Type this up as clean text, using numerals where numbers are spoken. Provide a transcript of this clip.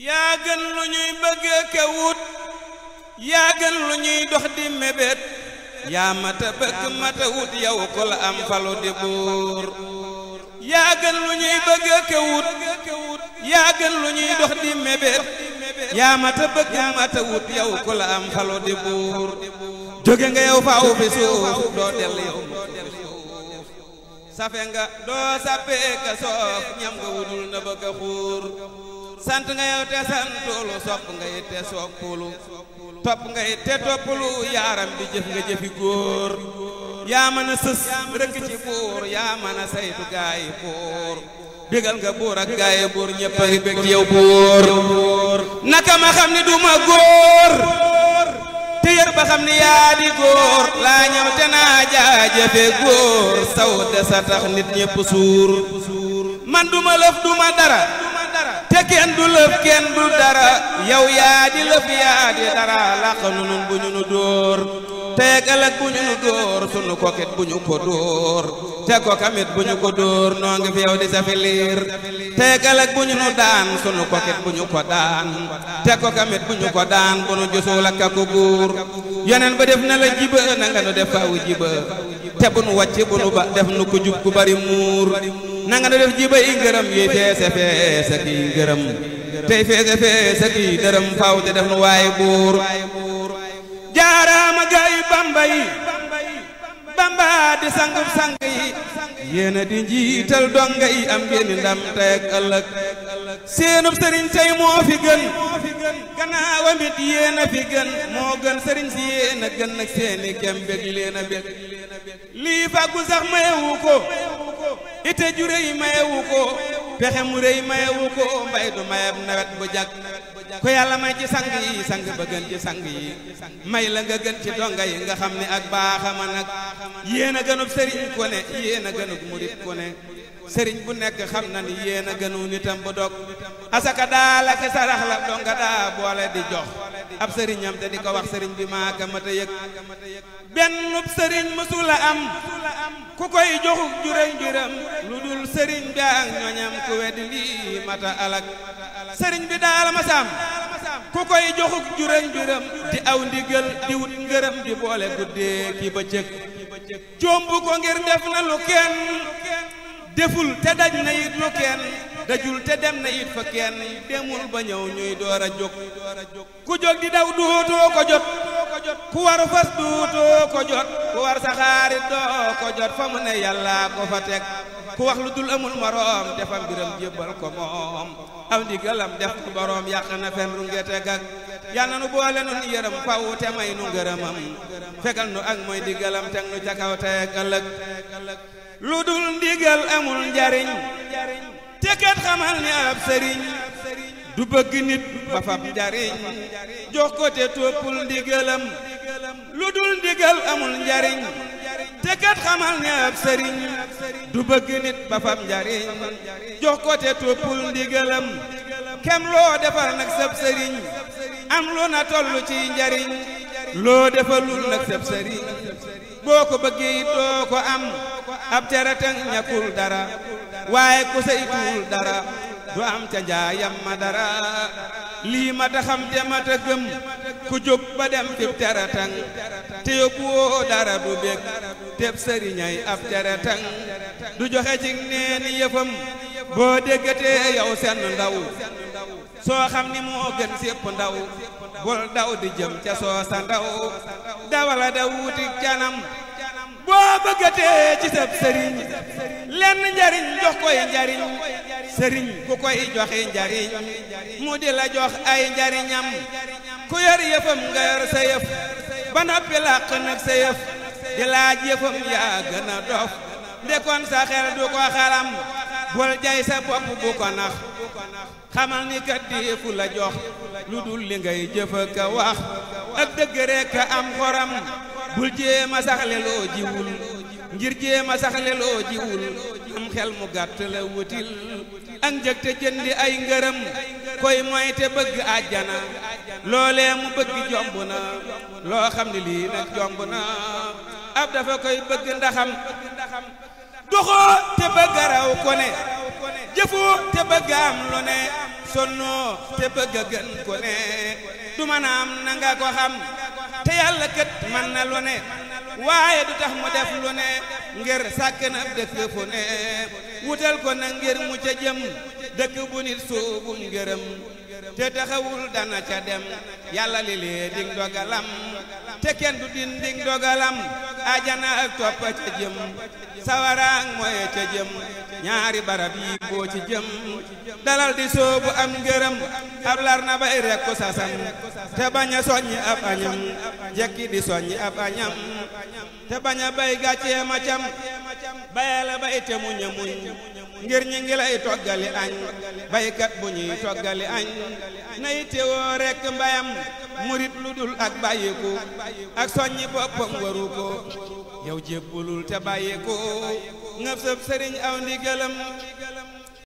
yaa gën lu ñuy bëgg ka wut yaa gën lu ñuy dox di mébét yaa mata bëgg mata wut yow ko la am falu di buur yaa gën lu ñuy bëgg ka wut yaa gën lu ñuy dox di mébét yaa mata bëgg mata wut yow ko la am falu di buur jóge nga yow faaw fi suuf doo del yow safe nga doo sappee ka soof ñam nga wutul na bëgg a xuur sant nga yow te santulu sopp nga it te soppulu topp nga it te toppulu yaaram bi jëf nga jëfi góor yaa mën a sës rëkk ci buur yaa mën a saytu gaayi buur bégal nga buur ak gaayi buur ñëpp a ngi bég ci yow buur naka ma xam ni duma góor te yër ba xam ni yaa di góor laa ñëw te naa jaajëfe góor saw de sa tax nit ñëpp suur man duma lëf duma dara te kenn du lëf kenn du dara yow yaa di lëf yaa di dara làq nu nun bu ñu nu dóor teeg ëllëg bu ñu nu dóor sunu kokit bu ñu ko dóor te ko kamit bu ñu ko dóor noo ngi fi yow di sa fi liir teeg ëllëg bu ñu nu daan sunu kokit bu ñu ko daan te ko kamit bu ñu ko daan bu nu jusul ak ko buur yeneen ba def na la jiba na nga nu def faawu jiba te bu nu wàcc bu nu ba def nu ko jub ku bari muur na nga nu def jiba yi ngërëm yi feese feese ki ngërëm tey feese feese ki dërëm faaw te def nu waaye buur jaaraama gaayu bamba yi bamba di sangub sang yi yéena di njiital donga yi am ngeen ndam tey ak ëllëg seenub sëriñ tey moo fi gën gannaawam it yéena fi gën moo gën sëriñ si yéena gën nag seeni kem bég leena bég lii fàggu sax mayewu ko ite ju réy mayewu ko pexe mu réy mayewu ko mbay du mayeb nawet bu jag ko yàlla may ci sang yi sang ba gën ci sang yi may la nga gën ci donga yi nga xam ne ak baaxama nag yéen a gënub sëriñ ko ne yéen a gënub murit ko ne sëriñ bu nekk xam na ni yéen a gënu nitam bu dog asaka daala ke sarax la donga daa boole di jox ab sëriñam te di ko wax sëriñ bi maaka mata yëg bennub sëriñ mësula am ku koy joxuk juram lu dul sëriñ bi ak ñoñam ku weddi lii mata alak sëriñ bi daal ma sam ku koy joxuk juram di aw ndigal di wut ngërëm di boole guddee ki bëccëg jomb ko ngir def na lu kenn deful te daj na it lu kenn dajul te dem na it fa kenn demul ba ñëw ñuy door a jóg ku jóg di daw duutoo ko jot ku war fas duutoo ko jot ku war saxaarit doo ko jot fa mu ne yàlla ko fa teg ku wax lu dul amul moroom defam mbiram jébbal ko moom aw ndigalam def ko boroom yàq na fen ru ngete gag yal na nu boole nun yërëm faw te may nu ngërëmam fegal nu ak mooy ndigalam teg nu ca kaw te ëllëg lu dul ndigal amul njariñ te kat xamal ni ab sëriñ du bëgg nit ba fab njariñ jox ko te toppul ndigalam lu dul ndigal amul njariñ te kat xamal ni ab sëriñ du bëgg nit ba fab njariñ jox ko te toppul ndigalam kem loo defal nag sab sëriñ am lu na tollu ci njariñ loo defalul nag sab sëriñ boo ko bëggee it doo ko am ab teratang ñàkkul dara waaye ku saytuwul dara du am ca njaayam ma dara lii ma ta xam te ma ta gëm ku jóg ba dem dib teratang te yóbbuwoo dara du bég teb sëriñay ab teratang du joxe ci neeni yëfam boo déggatee yow seen ndaw soo xam ni moo gën sépp ndaw bul daw di jëm ca soo sa ndaw dawala da wuti canam boo bëggatee ci sab sëriñ lenn njariñ jox koy njariñ sëriñ ku koy joxe njariñ mu di la jox ay njariñam ku yor yëfam nga yor sa yëf ba noppi làq nag sa yëf di laaj yëfam yaa gën a dof ndekoon sa xel du ko xalam bul jay sa bopp bu ko nax xamal ni kat deefu la jox lu dul li ngay jëf ka wax ak dëgg rekk am xoram bul jéema saxle loo jiwul ngir jéema saxle loo jiwul am xel mu gàtt la wutil ak njëg te jëndi ay ngërëm koy mooy te bëgg àjjana loolee mu bëgg jomb na loo xam ne lii nag jomb na ab dafa koy bëgg ndaxam doxoo te bëgg raw ko ne jëfoo te bëgg am lu ne sonnoo te bëgg gën ko ne du mën a am na nga ko xam te yàlla kët man na lu ne waaye du tax mu def lu ne ngir sàkk na dëkk fu ne wutal ko na ngir mu ca jëm dëkk bu nit soobu ngërëm te taxawul dana ca dem yàlla li lee ding dogalam te kenn du din ding dogalam ajana ak toppa ca jëm sawaraak mooy ca jëm ñaari barab yi boo ci jëm dalal di soobu am ngërëm ab lar na bay rek ko sasam te bañ a soññi ab añam jekki di soññi ab añam te bañ a bay gàccee ma cam bayala bay te muñ a muñ ngir ñi ngi lay toggali añ baykat bu ñuy toggali añ nay teewoo rekk mbayam murit lu dul ak bàyyiku ak soññi boppam waru ko yow jébbulul te bàyyiku ngëf sëb sëriñ aw ndigalam